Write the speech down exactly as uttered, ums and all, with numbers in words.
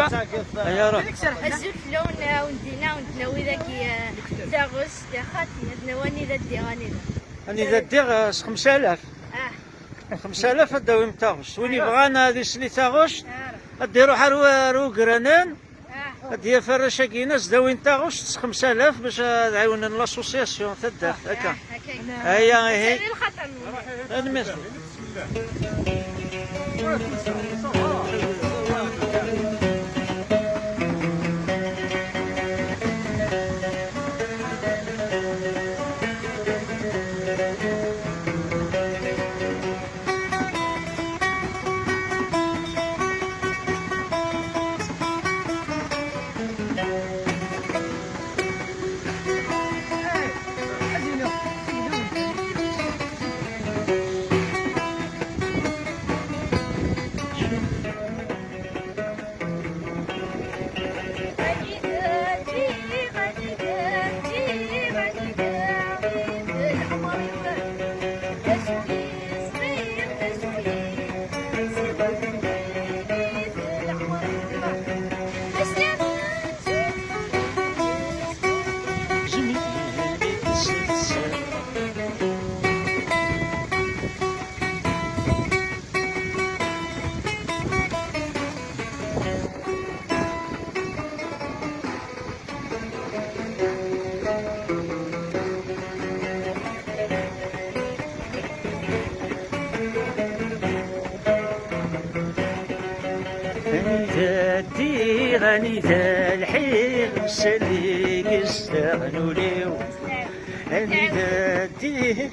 Ay, ara. Azul fell-awen, a wen-d-iniɣ, a wen-d-nawi dagi, eh, taɣect, xaṭi, ad nawi anida ddiɣ, anida. Anida ddiɣ, eh, s xemsa alaf. Ah. Xemsa alaf ad d-tawim taɣect. Win yebɣan ad isel i taɣect, ad d-iruḥ ar, ar ugranen, ad d-yaf arrac-agi-ines ad d-awin taɣect s xemsa alaf bac ad ɛiwnen l'association taddart, akka. Aya, ihi. Tanemmirt. Anida ddiɣ, anida lḥiɣ, selig s teɣnul-iw. Anida ddiɣ,